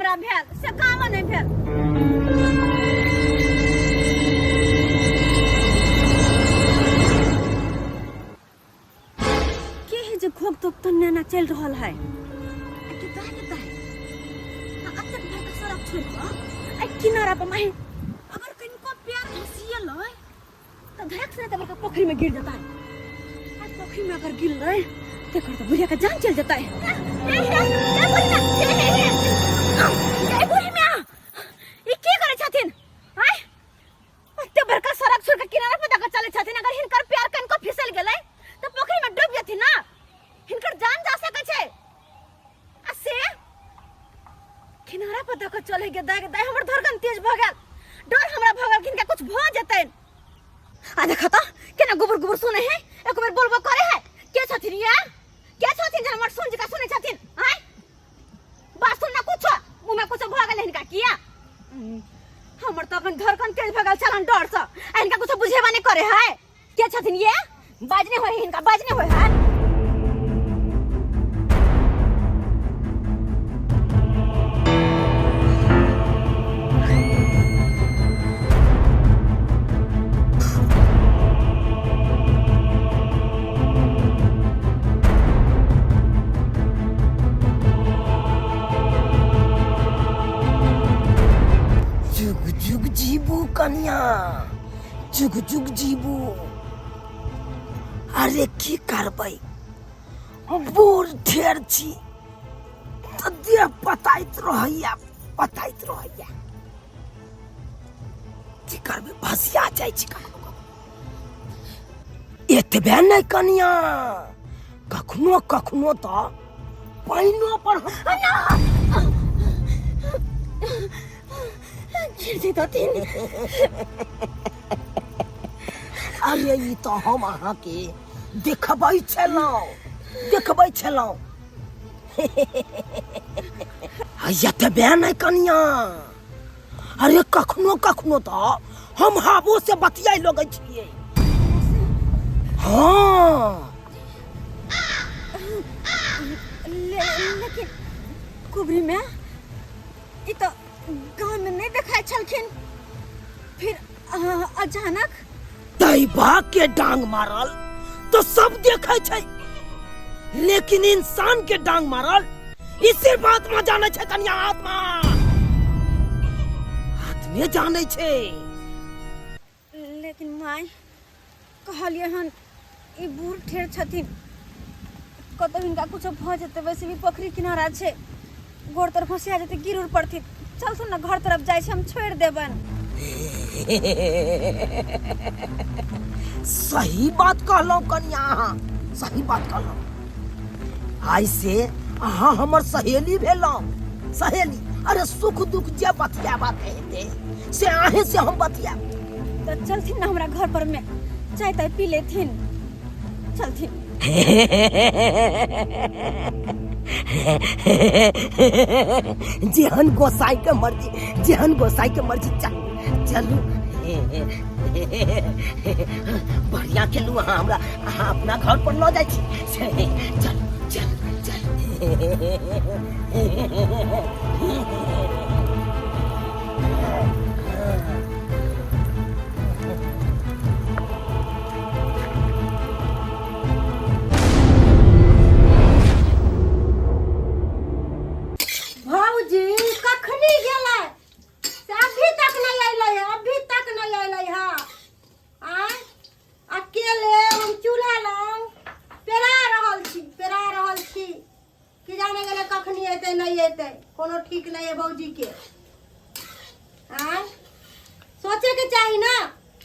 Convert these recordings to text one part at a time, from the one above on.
हमरा भेल से काम नहि भेल। के है जे घोक तोक तो नैना चल रहल है? के दाय के दाय आ अतक बड़का सड़क छोड़ कऽ आ किनारा पर माही अगर कनिको पैर घसियल है तऽ धड़क से तऽ बड़का पोखरि में गिर जेतै। आ पोखरि में अगर गिरलै तऽ एकर तऽ बुढ़िया के जान चल जेतै। ए, ए, ए, बुढ़िया, ए, ए, ए, ए, बुढ़ी मियाँ, ई की करै छथिन? आँय, ओते बड़का सड़क छोड़ के किनारा पर दके चले छथिन। अगर हिनकर पैर कनिको फिसल गेलै तऽ पोखरि में डूब जेथिन ना, हिनकर जान जा सकै छै। आ से किनारा पर दके चले के दाय दाय हमर धड़कन तेज भऽ गेल, डर हमरा भऽ गेल कि हिनका कुछ भऽ जेतनि। आ देख तऽ केना गोबर गोबर सुने है, एक बेर बोलबो करे है। के छथिन ये? के छथिन जे हमर सुन जका सुने छथिन? आय बात सुन ना, कुछ मुँह में कुछ भऽ गेल हिनका किया? हमर तऽ अखन धड़कन तेज भऽ गेल छलन डर से, आ हिनका कुछ बुझेबा नहीं करे है। के छथिन ये? बाजने होय हिनका, बाजने होय है। जुग जुग जीबू कनिया, जुग जुग जीबू। अरे की करबै, बूढ़ ढेर छी तऽ देह पताइत रहैया, पताइत रहैया। की करबै, भसिया जाइ छी कखनो कखनो। एतबे नहि कनिया, कखनो कखनो तऽ पानिओ पर हम गिर जैतथिन। अरे ई तऽ हम अहाँके देखबै छलहुँ, देखबै छलहुँ। आ एतबे नहि कनिया, अरे कखनो कखनो तऽ हम हाबो से बतियाइ लगै छियै। हाँ लेकिन कुबरी में ई तऽ गाँव में नहीं देखाइ छलखिन, फिर अचानक दैबा के डांग मारल तो सब देखै छै, लेकिन इंसान के डांग मारल ई सिर्फ आत्मा जानै छै कनिया, आत्मा आत्मे जानै छै। लेकिन माय कहलियै हन ई बूढ़ ठेर छथिन, कतौ हिनका कुछो भऽ जेतै, वैसे भी पोखरि किनारा छै, गोड़ तर फंसिया जेतै, गिर उड़ पड़थिन। चलथुन ने घर तरफ जाइ छी, हम छोड़ि देबनि। सही बात कहलहुँ कनिया, अहाँ सही बात कहलहुँ। आइ से अहाँ हमर सहेली भेलहुँ, सहेली। अरे सुख दुख जे बतियाबा के हेतै से अहें से हम बतियाब। तऽ चलथिन ने हमरा घर पर में चाय ताय पी लेथिन, चलथिन। जेहन गोसाई के मर्जी, जेहन गोसाई के मर्जी। चल चलू, बढ़िया खेलू अहाँ, हमरा अहाँ अपना घर पर लऽ जाइ छी। चल चल चल। भौजी कखनी गेलै से अभी तक नहीं अयलै है, अभी तक नहीं अयलै है। आँय अकेले हम चूल्हा लग पेरा रहल छी, पेरा रहल छी। की जाने गेलै कखनी अयतै नहीं अयतै, कोनो ठीक नहीं है भौजी के। आँय सोचे के चाही ना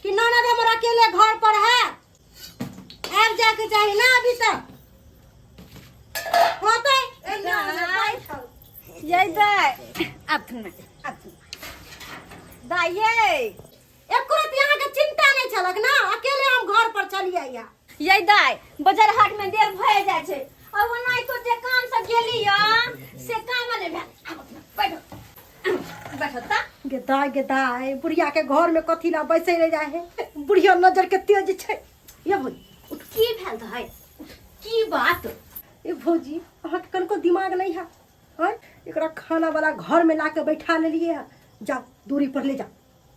कि ननद हमर अकेले घर पर है, आबि जाके चाही ना अभी तक होतै। ये दाय अथन में अथन दाय ये एको रति अहाँके चिंता नहीं छलक ना, अकेले हम घर पर चलिए या। ये दाय बाजार हाट में देर भए जाय छै, और ओना तो जे काम से गेली या से काम नहीं भेल। आब अपना बैठो बैठो ता। गे दाय गे दाय, बुढ़िया के घर में कथी ला बैसै ले जाय है, बुढ़िया नजर के तेज छै। ये भौजी उठ, की भेल दाय, की बात? ए भौजी अहाँके कनको दिमाग नहीं है? हाँ? एकरा खाना वाला घर में ला के बैठा लेलिए है। जाओ दूरी पर ले जाओ,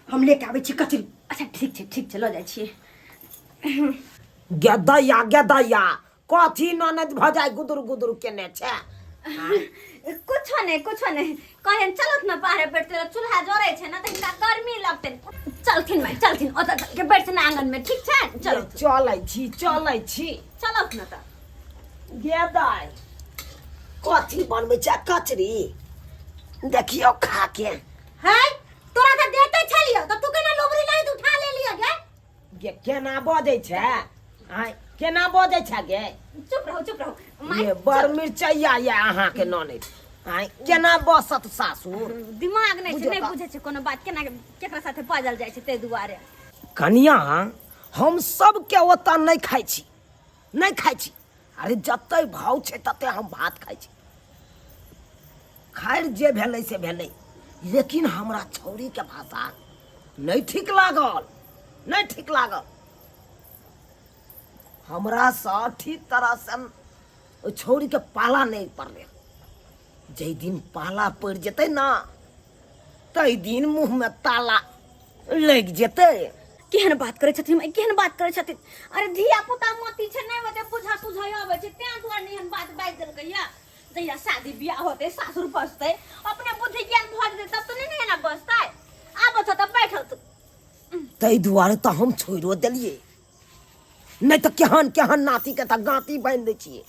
हम लेके आबै छी कचरी। अच्छा ठीक छै, ठीक छै, लऽ जाइ छियै। गे दैया, गे दैया, कथी ननद भजाय गुदुर गुदुर केने छै? कुछो नहीं, कुछो नहीं। कहन चलत न बाहर बैठते, चूल्हा जरै छै न त हिनका गर्मी लगतै। चलथिन माय, चलथिन, ओतऽ चल के बैठथिन आंगन में, ठीक छै? चलो। चलै छी, चलै छी। चलत न त। गे दाइ, कथी बनबै छै? कचरी? देखियौ खा के। है, तोरा तऽ देते छलियो तऽ तू केना लोबरी नहीं उठा ले लिया गे? गे केना बजै छै आँय, केना बजै छै गे? चुप रहू, चुप रहू माय। ये बड़ मिरचैया ये अहाँके ननैद, आँय, केना बसत सासुर? दिमाग नहि छै, बुझियौ नहि तऽ। बुझै छै कोनो बात, केना केकरा साथे बाजल जाइ छै, ताहि दुआरे। कनिया, हम सबके ओतऽ नहि खाइ छी, नहि खाइ छी। अरे जते भाव छै तते हम भात खाइ छी। खैर जे भेलै से भेलै, लेकिन हमरा छौड़ीके भाषा नहि ठीक लागल, नहि ठीक लागल हमरासँ। ठीक तरहसँ ओहि छौड़ीके पाला नहि पड़लै। जाहि दिन पाला पड़ि जेतै ने, ताहि दिन मुँहमे ताला लागि जेतै। केहन बात करै छथिन, केहन बात करै छथिन! अरे धिया पुता मती छै, नहि ओते बुझा सुझा अबै छै, तें दुआरे ने एहन बात बाजि देलकै या। जहिया शादी बियाह होतै, सासुर बसतै, अपने बुद्धि ज्ञान भऽ जेतै, तब तऽ नहि ने एना बसतै। आबऽ तऽ बैठल तू। ताहि दुआरे तऽ हम छोड़ियो देलियै, नहि तऽ केहन केहन नातीके तऽ गाँती बान्हि दै छियै,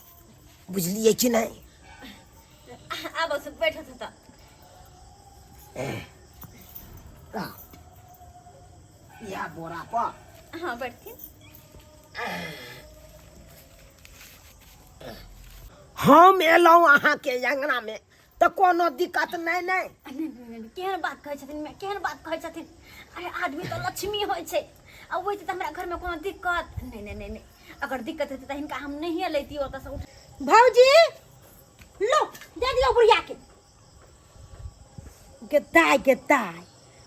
बुझलियै कि नहि? आबऽ से बैठल तऽ। इएह बोरा पर। हाँ, बैठथिन। हम एलहुँ अहाँके अङ्गनामे तऽ कोनो दिक्कत नहि? नहि नहि, केहन बात कहै छथिन, केहन बात कहै छथिन! अरे आदमी तऽ लक्ष्मी होइ छै, आ ओहि तऽ हमरा घरमे कोनो दिक्कत नहि। नहि नहि नहि, अगर दिक्कत हेतै तऽ हिनका हम नहिए लैतियै ओतऽसँ उठ। भौजी, लो दे दियौ बुढ़िया के। गेदाय गेदाय,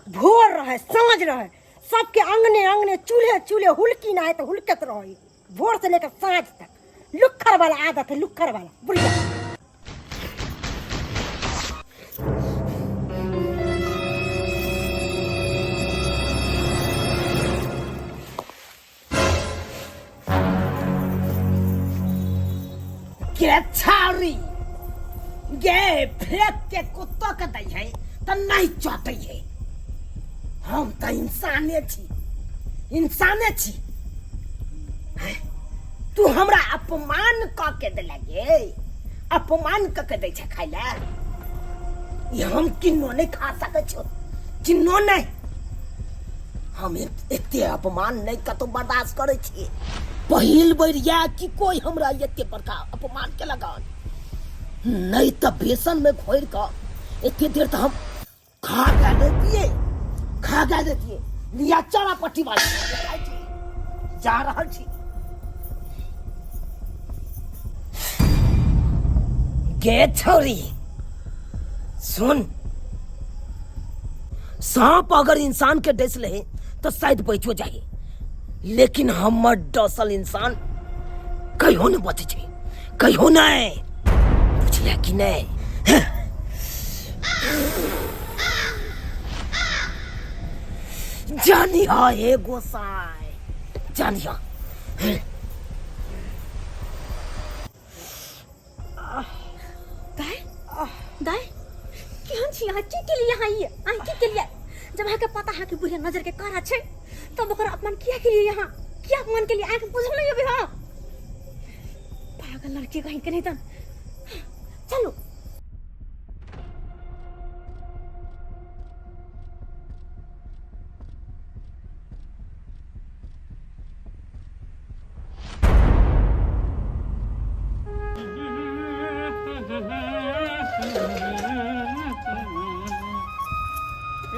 भोर रहे साँझ रहे, सबके अंगने अंगने चूल्हे चूल्हे हुलकी ना है तो हुलकत रहे भोर से लेकर साँझ तक। लुक्खड़ वाला आदत है, लुक्खड़ वाला बुढ़िया। गे छाड़ी गे, फेंक के कुत्तो के दै है तऽ नहीं चटै है। हम तऽ इंसाने छी, इंसाने छी। हैं? तू हमरा अपमान कऽ के देला गे, अपमान कऽ के दै छै खाय लए। ई हम किन्नो नहि खा सकै छियौ, किन्नो नहि। हम एते अपमान नहि कतौ बर्दाश्त करै छी। पहिल बेर यऽ कि कोई हमरा एते बड़का अपमान केलक हन। नहि तऽ बेसन में घोरि कऽ एते देर तऽ हम खा के दैतियै, खा के दैतियै। लिया चला पट्टी वाली खाइ छी, जा रहल छी। गे छौरी सुन, सांप अगर इंसान के डस ले तो शायद बचो जाए, लेकिन हमर डसल इंसान कहियो नहीं बचे छै, कहियो नहीं। बुझलियै कि नहीं? जानिहा हे गोसाई, जानिहा। दाई, दाई, केहन छी अहाँ? की केलियै अहाँ ई? अहाँ की केलियै? जब अहाँके पता है कि बुढ़िया नजर के कारा छै, तब ओकर अपमान किया केलियै अहाँ? किया अपमान केलियै? अहाँके बुझल नहि अबै? हँ, पागल लड़की कहीं के नहीं। तन चलू।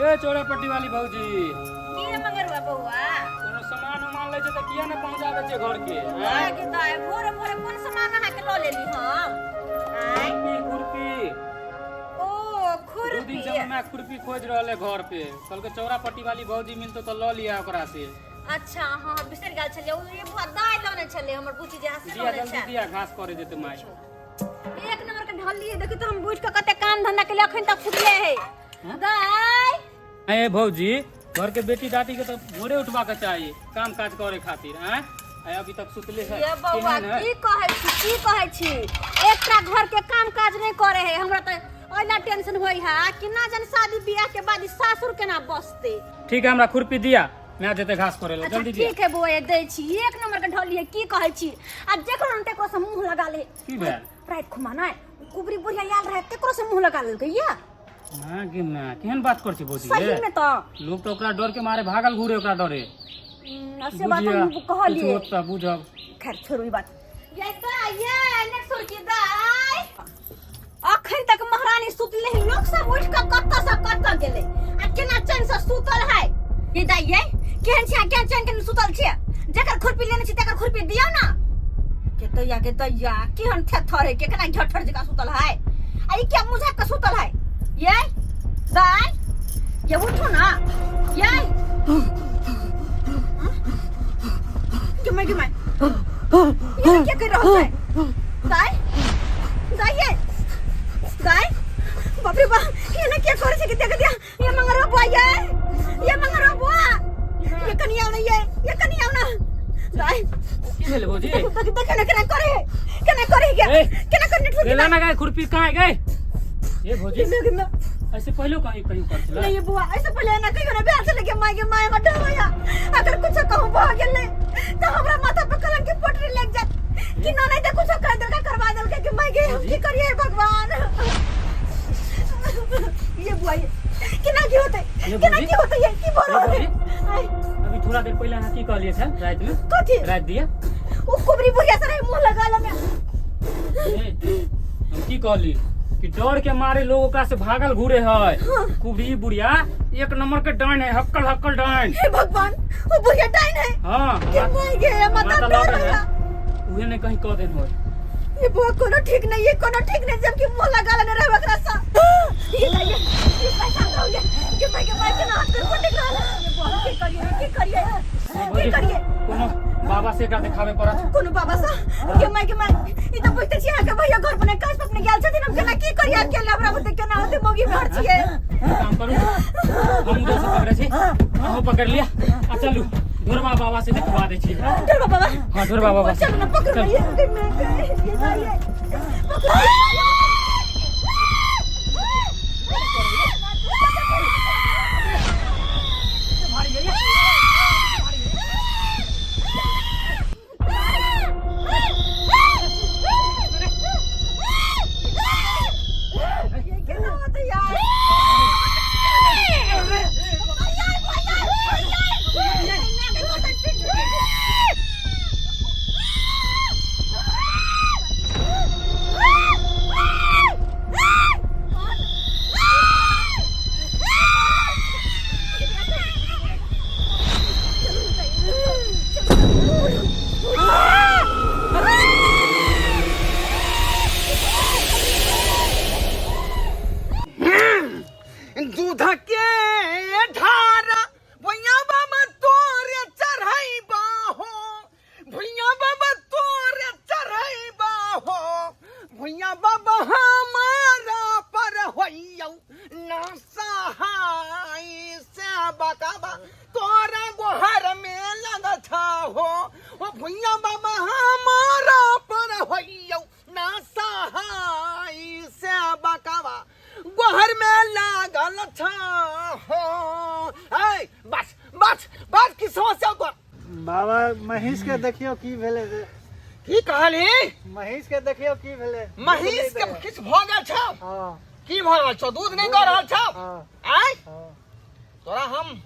ए चौड़ा पट्टी वाली भौजी। की है मंगरुआ बौआ? कोनो सामान उमान लै छै तऽ किया ने पहुंचा दै छै घर के? आय के दाय, भोरे भोरे कोन सामान अहाँ के लऽ लेली हम? आय खुरपी, खुरपी। ओ दू दिन खुरपी। से हमर माय खुरपी खोज रहल है घर पे, कहलकै चौड़ा पट्टी वाली भौजी मिलतो तऽ लऽ लिया ओकरा से। अच्छा हाँ, बिसरि गेल छलियै। ओ ई बुआ दाय लने छलै, हमर बुची जे से दिया लने जल्दी छै। दिया, घास करे जेतै माय। एक नंबर के। के ढल लिए देखी तो हम बुझ के कते काम धंधा के लिए अखन तक सुतले है दाई। ए भौजी, घर के बेटी दाटी के तो भोरे उठवा के चाहिए काम काज करे खातिर। आय आय अभी तक सुतले है। ये बौआ, केहन है? की कहै छी, की कहै छी, एकटा घर के काम काज नहि करे है। हमरा तऽ ओहिला टेंशन होई है कि ना जाने शादी बियाह के बाद ई सासुर केना बसते। ठीक है, हमरा खुरपी दिया, मैं जेते घास करे ला। अच्छा। जल्दी दिया। ठीक है बौआ, ये दै छी। एक नंबर के ढलिए, की कहै छी, आ जेकरो न तेकरो से मुंह लगा ले। की भेल? राति खुमा नै कुबरी बुढ़िया आयल रहे, तेकरो से मुंह लगा लेलकै या। माँ गे माँ, केहन बात कर छी भौजी? सही गे? में तऽ लोग तो ओकरा डर के मारे भागल घूरे ओकरा डरे। से बात हम कहलिए। कुछ होत तऽ बुझब। खैर छोड़ू ई बात। ये दाई, ये नेक्सोर की दाई, अखन तक महारानी सुतले है। लोग सब उठ के कत्ता से कत्ता गेले आ केना चैन से सुतल है ये दाई? ये केहन छी, केहन चैन के सुतल छी? जकर खुरपी लेने छी तकर खुरपी दियौ ना। के दैया, के दैया, केहन थेथर है, के केना झठर जकाँ सुतल है। आ ई क्या मुझा के सुतल है? ये दाई, ये उठो ना ये। गिमाई गिमाई, ये क्या कर रहा है दाई? दाई, ये दाई, बाप रे बाप, ये ना क्या करे छे? के देख दिया, ये मंगरो बुआ, ये मंगरो बुआ, ये कनिया ना, ये कनिया ना दाई। की भेल भौजी? देख देख देख ना केना करे, केना करे के। ए, केना करने ठुक लेला ना गाय खुरपी, कहाँ गए ये भौजी? गिमे गिमे। ऐसे पहले कहीं कहीं कर छला? नहीं बुआ, ऐसे पहले ना कहियो ना ब्याह चले के। माय के my, मत होया, अगर कुछ कहूं भऽ गेल नहीं तो हमरा माथा पे कलंक के पोटरी लग जात कि ना नहीं तो कुछ कर देलका, करवा देलका। कि माय के, हम की करिए भगवान? ये बुआ, ये केना की होते? ये केना भौजी? की होते? ये की बोल ये रहल है? भौजी? आय, अभी थोड़ा देर पहले अहाँ की कहलिए छल राति में? कथी? राति दिया। ओ कुबरी बुढ़िया से रहे मुंह लगा ले में। ए, हम की कहली कि डर के मारे लोग ओकरा से भागल घूरे है। कुबरी बुढ़िया एक नंबर के डाइन है, हक्कल हक्कल डाइन। हे भगवान, वो बुढ़िया डाइन है? हाँ। के माय गे, हमरा माता तऽ डर लगै है होया। उहे ने कहीं कह देन होय। ये बुआ कोनो ठीक नहीं है, कोनो ठीक नहीं, जबकि मुंह लगा लेने रहे बकरा सा। ये नहीं ये ये पैसा रहो ये ये भाई के भाई के ना हाथ कर पटक रहा है। ये बुआ, की करिए, की करिए, की करिए? कोनो बाबा से एकरा देखाबे पड़त। कोनो बाबा सा? के माय के माय, ई त बुझते छी अहाँ के भैया घर पर काज पर गेल छथिन। हम केना की करिए अकेले? हमरा बुते केना होते? मौगी में हर छियै। एक काम करू, हम उधर से पकड़े छी, अहूँ पकड़ लिया आ चलू ढोरबा बाबा से देखवा दै छी। ढोरबा बाबा? हाँ, ढोरबा बाबा से। चलू ना, पकड़ू ना। चल। ये मैं ये जाइए, पकड़ू। ये केना होते यार? दूध के ढारा भुइया बाबा तोरे चढ़ई बाहो, भुइया बाबा तोरे चढ़ई बाहो, भुइया बाबा हमारा पर होइयौ ना सहाय से बकाबा तोरा गोहर में लगत हो। ओ भुइया बाबा हमारा पर होइयौ ना सहाय से बकाबा गोहर में लागल छ हो। ऐ बस बस बस, की समस्या तोर? बाबा, महीष के देखियो की भेलै से। की कहली? महीष के देखियो की भेलै। महीष के किछु भऽ गेल छौ? हाँ। की भऽ रहल छौ? दूध नहि दऽ रहल छौ? हाँ। आँय? हाँ। तोरा हम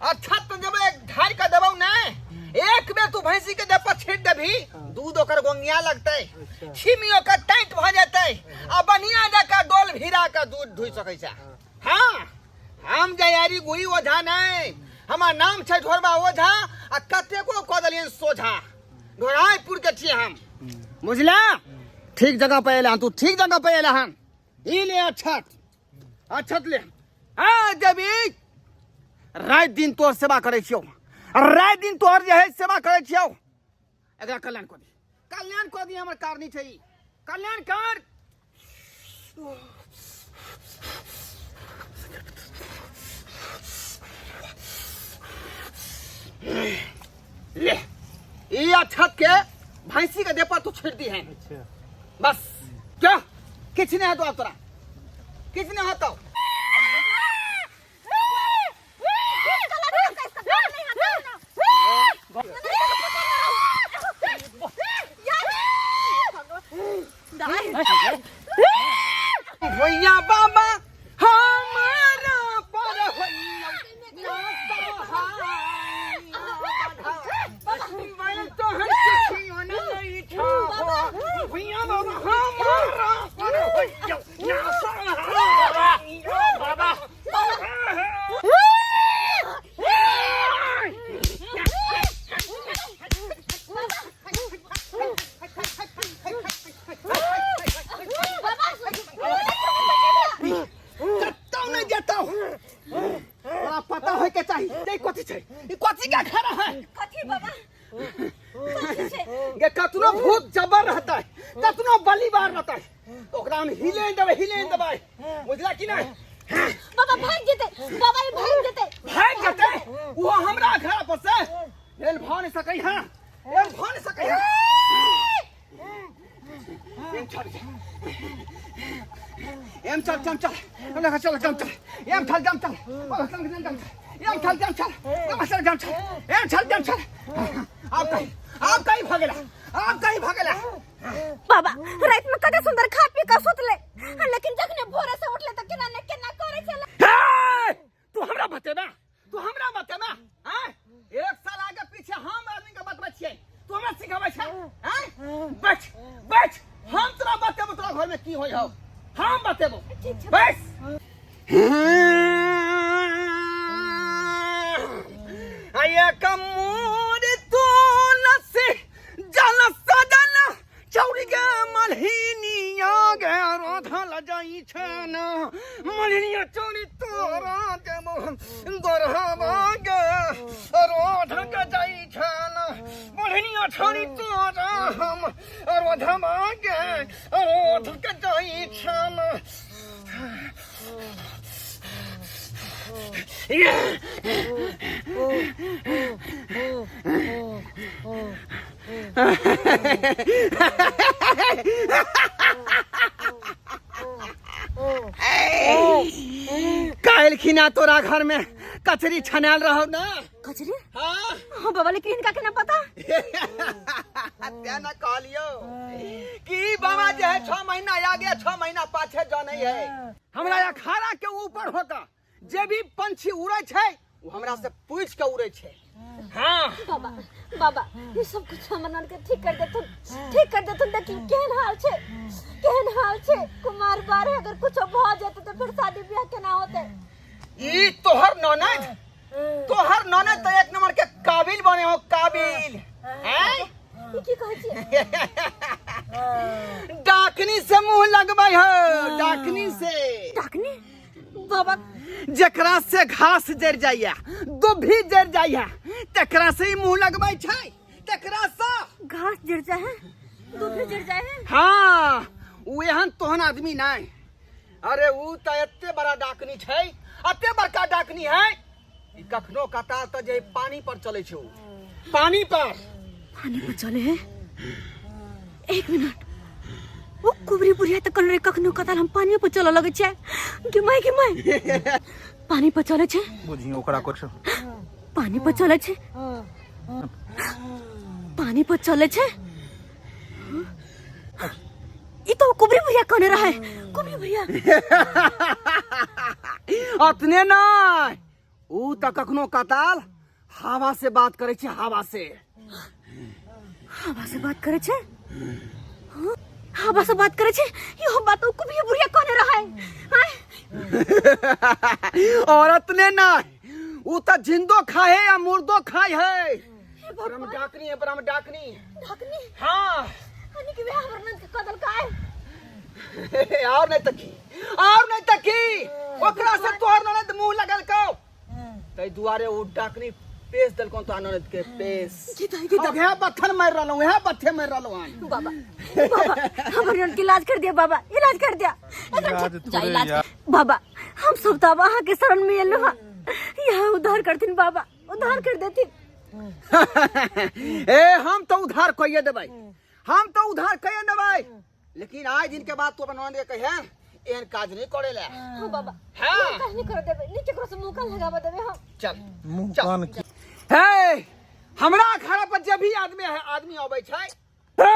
अच्छा तो देबै, ढारि कऽ देबौ ने। एक बेर तू भैंसी के देह पर छीट देबही, दूध ओकर गोंगिया लगतै। अच्छा। छिमी ओकर टाइट भऽ जेतै आ बढ़िया जकाँ डोल भिरा कऽ दूध ढुइ सकै छै। हाँ, हम जयारी गुई ओझा नहि, हमर नाम छै ढोरबा ओझा आ कतेको कऽ देलियनि सोझा। ढोरायपुर के छियै हम, बुझला? ठीक जगह पर एला हन तू, ठीक जगह पर एला हन। ई ले अक्षत, अक्षत ले। हाँ देवी, राति दिन तोहर सेवा करै छियौ, राति दिन तोहर जे है सेवा करै छियौ। एकरा कल्याण कऽ दी, कल्याण कऽ दी, हमर कारनी छै ई, कल्याण कर। ले ये अक्षत के भैंसी के देह पर तू छिड़ दी है। अच्छा। बस क्या किछ नहीं होतो अब तोरा, किछ नहीं होतो। भैया बाबा हमारा पर होइया ना सहाय मैं तो हर किसी नहीं छो। भैया बाबा हमारा पर होइया ना सहाय बाबा। कत्तौ नहीं जेतौ, तोरा पता होय के चाही। ये कथी छै? ई कथी के खड़ा है? कथी बाबा, कथी छै? गे कतनो भूत जबर रहतै, कतनो बलिबार रहतै, ओकरा हम हिले नहीं देबै, हिले नहीं देबै, बुझला कि नहीं? बाबा भाग जेतै, बाबा ई भाग जेतै। भाग जेतै वो हमरा घर पर से एल भ नहीं सकै है, एल भ नहीं सकै है। एम चल, एम चल, चल चल चल चल चल चल, एम चल चल चल चल चल चल, एम चल चल चल चल चल चल, एम चल चल चल। आप कहीं, आप कहीं भागेला, आप कहीं भागेला। बाबा रात में कते सुंदर खा पी के सुतले, लेकिन जखने भोरे से उठले त केना ने केना करे छले। हे, तू हमरा बतेबा, तू हमरा बतेबा? हैं, एक साल आगे पीछे हम आदमी के बतबै छियै, तू हमरा सिखाबै छै? हैं, बैठ बैठ, हम तोरा बतेबो तोरा घर में की होय हौ, हम बतेबो। बस आया कमूर तुलसी जल सदन चौरी गे मलहिनिया गे रोधल जाई छन मलहिनिया चौरी तोरा देबो गोरहबा गे रोधल जाई छन मलहिनिया चौरी तोरा हम रोधबा गे रोधल जाई छन। काल्हि खिना तोरा घर में कचरी छनायल रहौ ना? कचरी? हाँ। हाँ बाबा, लेकिन इनका केना पता? तें ना कहलियो कि बाबा जे है 6 महीना आगे 6 महीना पाछे जानै है। हमरा अखाड़ा के ऊपर होता जे भी पंछी उड़ै छै वो हमरा से पूछ के उड़ै छै। हाँ बाबा, बाबा ये सब कुछ हमर नन के ठीक कर देथुन, ठीक कर देथुन। देखी केहन हाल छै, केहन हाल छै। कुमार बार है, अगर कुछ भ जेतै त फिर शादी ब्याह केना होतै? ई तोहर ननद, तोहर ननद त एक नंबर के काबिल बने हो, काबिल। हैं? ई की कहै छी? डाकनी से मुंह लगबै हो, डाकनी से। डाकनी? बाबा जकरा से घास जर जाइया, दुभी जर जाइया, तकरा से ही मुंह लगबै छै, तकरा से घास जर जाए है, दुभी जर जाए है। हाँ, उ एहन तोहन आदमी नहीं। अरे उ त एते बड़ा डाकनी छै, एते बड़का डाकनी है, ई कखनो कतार त जे पानी पर चलै छै, उ पानी पर, पानी पर चले है। एक मिनट, वो कुबरी बुढ़िया त कहने रहे कखनो कतार हम पानी पर चलऽ लगै छै। गे माय, गे माय, पानी पर चलै छै। बुझियो ओकरा कुछ। पानी पर चलै छै, पानी पर चलै छै। ई तो कुबरी भैया कहने रहे, कुबरी भैया। अतने नहीं, उ त कखनो कताल हवा से बात करे छै, हवा से। हवा से बात करे छै? हाँ? हवा से बात करे छै? यो बात तो कुबरी बुढ़िया कहने रहे। आय? औरत ने नहीं, उ त जिंदो खाए या मुर्दो खाए है। ब्रह्म डाकनी है, ब्रह्म डाकनी। डाकनी? हाँ। अनी के बियाह हमर नंद के कदल का है? और नहीं तकी, और नहीं तकी, ओकरा से तोहर ननद मुंह लगल को, तै दुआरे उ डाकनी पेश देलको तो आनंद के पेश। गीता गीता। अब यहाँ पत्थर मार रहलो, यहाँ पत्थर मार रहलो हन। बाबा बाबा हमर ननद के इलाज कर दिया बाबा, इलाज कर दिया। इलाज जा थोड़े इलाज यार। बाबा, हम सब तो अब अहाँ के शरण में एलहुँ हँ, यहाँ उद्धार करथिन बाबा, उद्धार कर देथिन। ए हम तो उधार कहिए देबै, हम तो उधार कहिए देबै, लेकिन आज दिन के बाद तू अपन ननद के कहिए एहन काज नहीं करे ला। हाँ बाबा। हाँ। काज नहीं कर देबै, नहीं केकरो से मुंह कान लगाबऽ देबै हम। चल मुंह चल। कान की हे हमरा अखाड़ा पर जे भी आदमी है, आदमी अबै छै, हे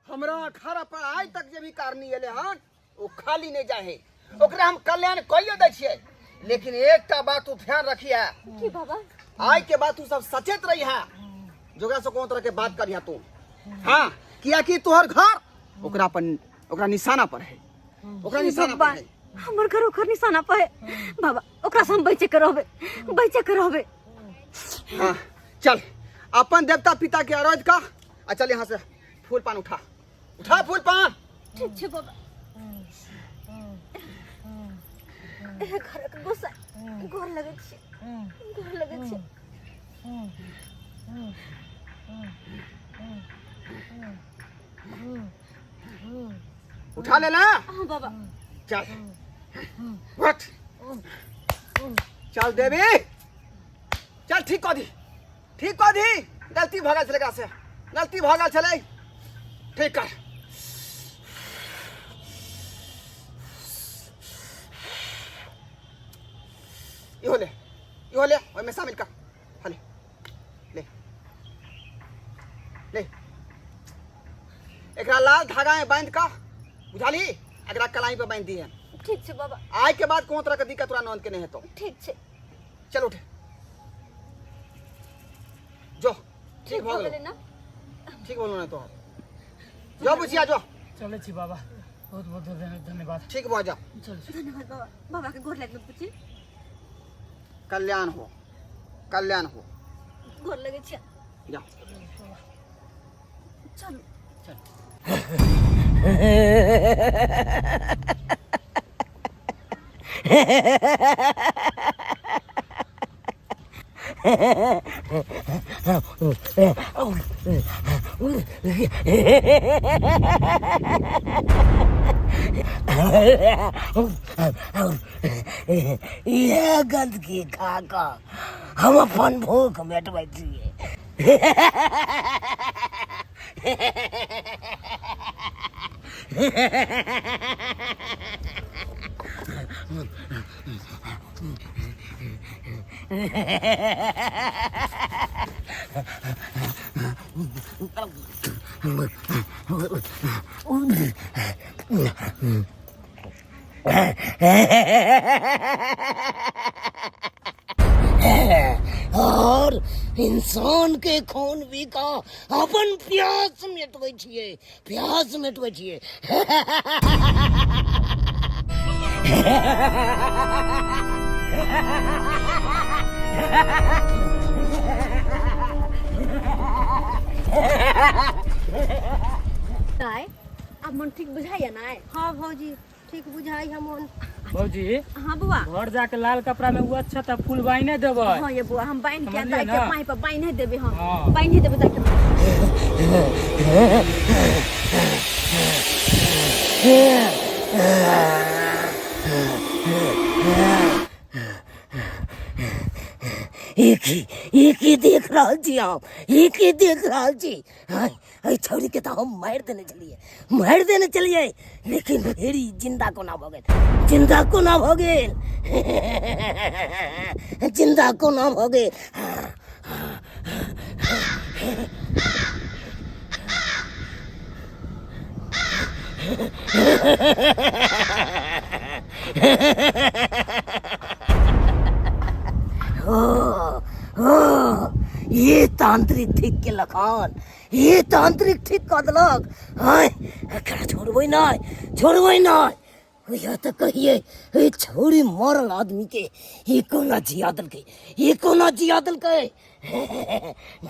हमरा अखाड़ा पर आइ तक जे भी कारनी एले हन ओ खाली नहीं जाहे, ओकरा हम कल्याण कहियो दै छियै। लेकिन एकटा बात तू ध्यान रखिहे। की बाबा? आइ के बाद तू सब सचेत रहिहे, जोकरा से कोनो तरह के बात करिहे तू। हाँ, कियाकि तोहर घर ओकरा पर, ओकरा निशाना पर है, ओकरा निशाना पर है। हमर घर ओकर निशाना पर है बाबा, ओकरा से हम बचे के रहबे, बचे के रहबे। हाँ चल अपन देवता पिता के अरज का, आ चल यहाँ से फूल पान उठा, उठा फूल पान। ठीक छै बाबा। ए घरक गोसा गोर लगै छी, गोर लगै छी। उठा ले ला। हाँ बाबा। चल उठ, चल देवी चल, ठीक कऽ दी, ठीक कऽ दी, गलती भऽ गेल छलै एकरा से, गलती भऽ गेल छलै, ठीक कर। इहो ले, इहो ले, ओहिमे शामिल कर, हाँ ले ले ले, एकरा लाल धागा में बांध कऽ बुझाली, एकरा कलाई पे बांध दिहे। ठीक छै बाबा। आय के बाद कोनो तरह के दिक्कत तोरा ननद के नहीं हेतौ। ठीक छै। चल उठ जो, ठीक भऽ गेलै गेलै ना? ठीक बोलू ना तोहर, जो बुचिया जो। चलै छी बाबा, बहुत बहुत धन्यवाद। ठीक भऽ जा। चल। धन्यवाद बाबा, बाबा के गोर लगबै बुची। कल्याण हो, कल्याण हो। गोर लगै छी। जा। चलू। चल। इएह गन्दगी खा कऽ हम अपन भूख मेटबै छियै। और इंसान के खून पी कऽ अपन प्यास मिटबै छियै, प्यास मिटबै छियै। दाय, आब मन ठीक बुझाइया ना? हाँ भौजी, ठीक बुझाई हम मन। भौजी। हाँ बुआ। घर जाके लाल कपड़ा में वो अच्छा था फूल बाइने देबै। हाँ ये बुआ, हम बांध के समझलियै दाई के ना? पाई पर बांधे देबै हम। हाँ। बांधे देबै दाई के। एक ही देख रहल छी हम, एक ही देख रहल छी। हाँ, एहि छौड़ी के तऽ हम मारि देने छलियै, मारि देने छलियै, लेकिन फेर ई जिंदा कोना भऽ गेल, जिंदा कोना भऽ गेल, जिंदा कोना भऽ गेल? ओ, ओ, ये तांत्रिक ठीक केलक हन, ये तांत्रिक ठीक कऽ देलक। आँय, एकरा छोड़बै नहि, छोड़बै नहि। या तऽ कहिए ए छौड़ी मरल आदमी के ई कोना जिया देलकै, ई कोना जिया देलकै?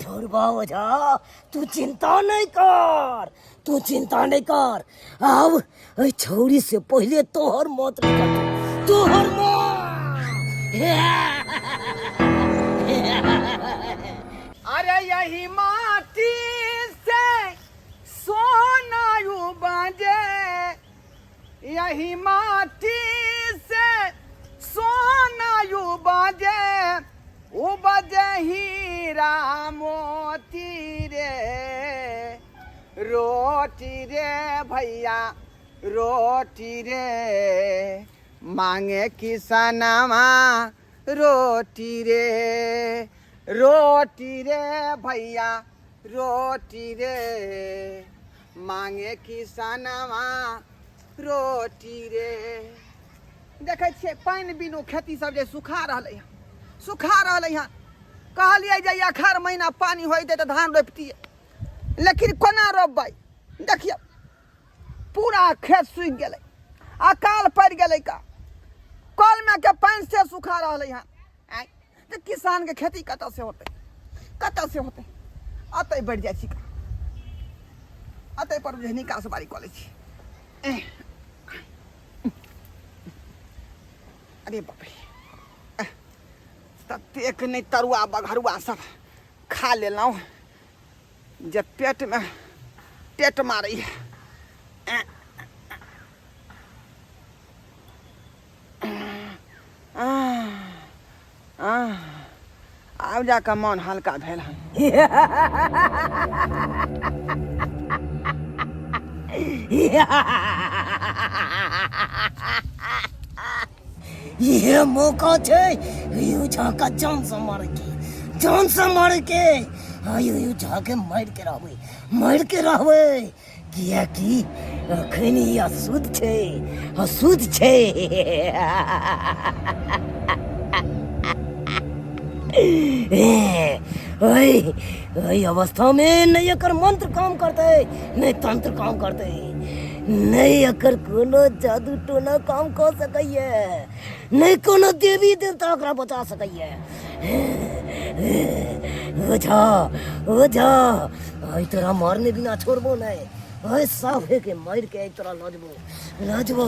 ढोरबा ओझा, तू चिंता नहीं कर, तू चिंता नहीं कर, आब एहि छौड़ी से पहिले तोहर मौत निकलतौ, तोहर मौत। अरे यही माटी से सोना उपजे, यही माटी से सोना उपजे, उपजे हीरा मोती रे, रोटी रे भैया रोटी रे, मांगे किसनवा रोटी रे, रोटी रे भैया रोटी रे, मांगे किसनवा रोटी रे। देखै छियै पानि बिनु खेती सब जे सुखा रहलै हँ, सुखा रहलै हँ। कहलियै जे अखाड़ महीना पानि होइतै तऽ धान रोपितियै, लेकिन कोना रोपबै? देखियौ पूरा खेत सूखि गेलै, अकाल पड़ि गेलै का, कलमे के पानि से सुखा रहलै हँ। आँय, तऽ किसानके खेती कतऽ से होतै, कतऽ से होतै? अतै बढ़ि जाइ छी का, अतै पर जे निकास बारी कऽ लै छी। अरे बाप रे, ततेक नहि तरुआ बघरुआ सब खा लेलहुँ जे पेटमे टेट मारैए। आब जाकऽ मन हल्का भेल हन। इहे मौका छै यू झाका जान से मारे के, जान से मारे के। हाँ, यू यू झाके मार के रहबै, मार के रहबै, कियाकि अखन ई अशुद्ध छै, अशुद्ध छै। ओहि ओहि अवस्था में नहि एकर मंत्र काम करतै, नहि तंत्र काम करतै, नहि एकर कोनो जादू टोना काम कऽ सकैए, नहि कोनो देवी देवता ओकरा बचा सकैए। ओझा, ओझा, आइ तोरा मारने बिना छोड़बो नहि। ओइ साफे के मारि के आइ तोरा लऽ जेबो, लऽ जेबो।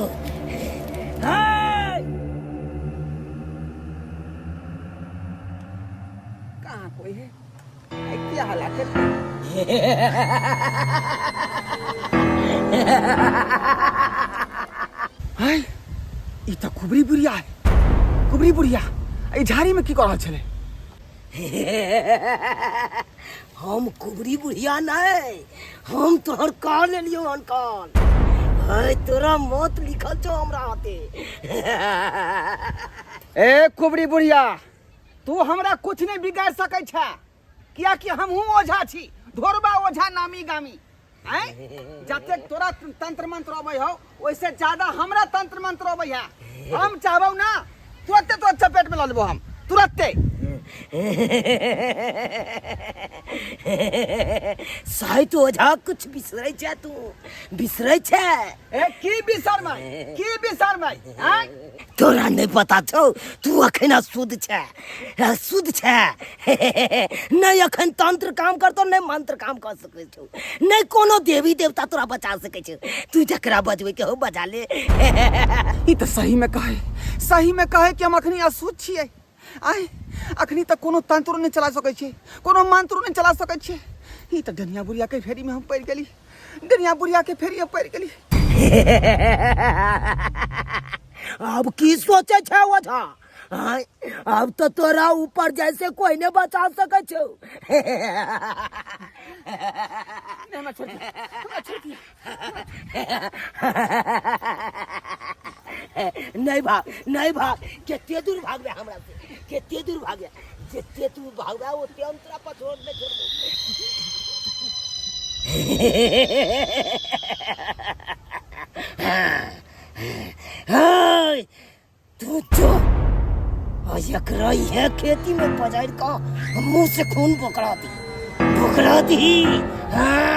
कहाँ कोई है? आई क्या हल्ला कर? हाय, ई तऽ कुबरी बुढ़िया है, कुबरी बुढ़िया एहि झाड़ी में की कर रहल छलै? हम कुबरी बुढ़िया नहीं, हम तोहर कान लेलियो हन कान। हाय, तोरा मौत लिखल छौ हमरा हाथे। ए कुबरी बुढ़िया, तू हमरा कुछ नहीं बिगाड़ सकै छै, कियाकि हमहूँ ओझा छी, ढोरबा ओझा नामी गामी। आँय, जतेक तोरा तंत्र मंत्र अबै हौ ओहिसे ज्यादा हमरा तंत्र मंत्र अबै है। हम चाहबौ ना तुरंते तोरा चपेट में लऽ लेबो हम तुरंते। साहित्य ओझा कुछ बिसरै छै, तू बिसरै छै। ए की बिसरमै, की बिसरमै? आँय, तोरा नहीं पता छौ, तू अखन अशुद्ध छै, अशुद्ध छै। नहीं अखन तंत्र काम करतो, नहीं मंत्र काम कर सकै छौ, नहीं कोनो देवी देवता तोरा बचा सकै छौ। तू जकरा बजबै के हो बजा ले। ई तऽ सही में कहे, सही में कहे कि हम अखनी अशुद्ध छियै। आय, अखनी तक कोनो तंत्रो नहीं चला सकै छियै, कोनो मंत्रो नहीं चला सकै छियै। ई तऽ डनिया बुढ़िया के फेरी में हम पड़ि गेली, डनिया बुढ़िया के फेरी में पड़ि गेली। अब की सोचे छै ओझा? आय, अब तो तोरा ऊपर जैसे कोई ने बचा सकै छौ। नहीं, हमरा छोड़ दिया, हमरा छोड़ दिया। नहीं भाग, नहीं भाग, केते दूर भागबे हमरा से, केते दूर भागबे, जेते तू भागबे ओते हम तोरा पछोड़ नहीं छोड़बो। हे, तू जो आ एकरा इहे खेती में पजारि कऽ मुंह से खून बोकरा दी, बोकरा दी। हाँ।